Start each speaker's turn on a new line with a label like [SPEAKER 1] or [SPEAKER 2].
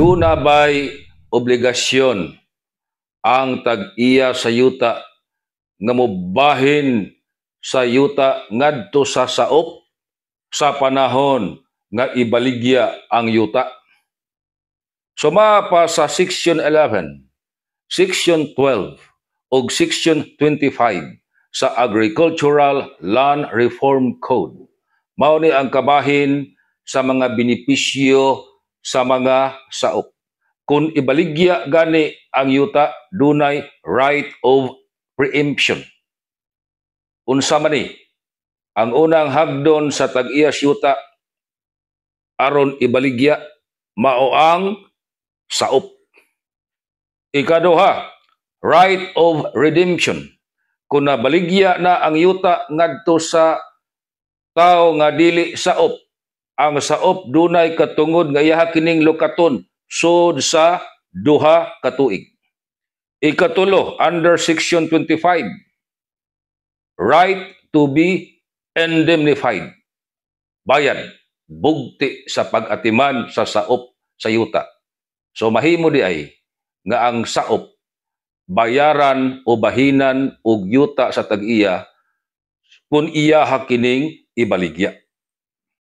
[SPEAKER 1] Duna bay obligasyon ang tag-iya sa yuta nga mobahin sa yuta ngadto sa saop sa panahon nga ibaligya ang yuta? Suma pa sa Section 11, Section 12 ug Section 25 sa Agricultural Land Reform Code. Mao ni ang kabahin sa mga benepisyo sa mga saop. Kung ibaligya gani ang yuta, dunay right of preemption. Unsa man ni? Ang unang hagdon sa tag-iya sa yuta aron ibaligya mao ang saop. Ikaduha, right of redemption. Kung nabaligya na ang yuta ngadto sa tao nga dili saop, ang saop dunay katungod nga iyaha kining lukaton sud sa 2 ka tuig. Ikatulo, under Section 25, right to be indemnified. Bayad, bugti sa pag-atiman sa saop sa yuta. So mahimo diay nga ang saop bayaran o bahinan og yuta sa tag-iya kung iyaha kining ibaligya.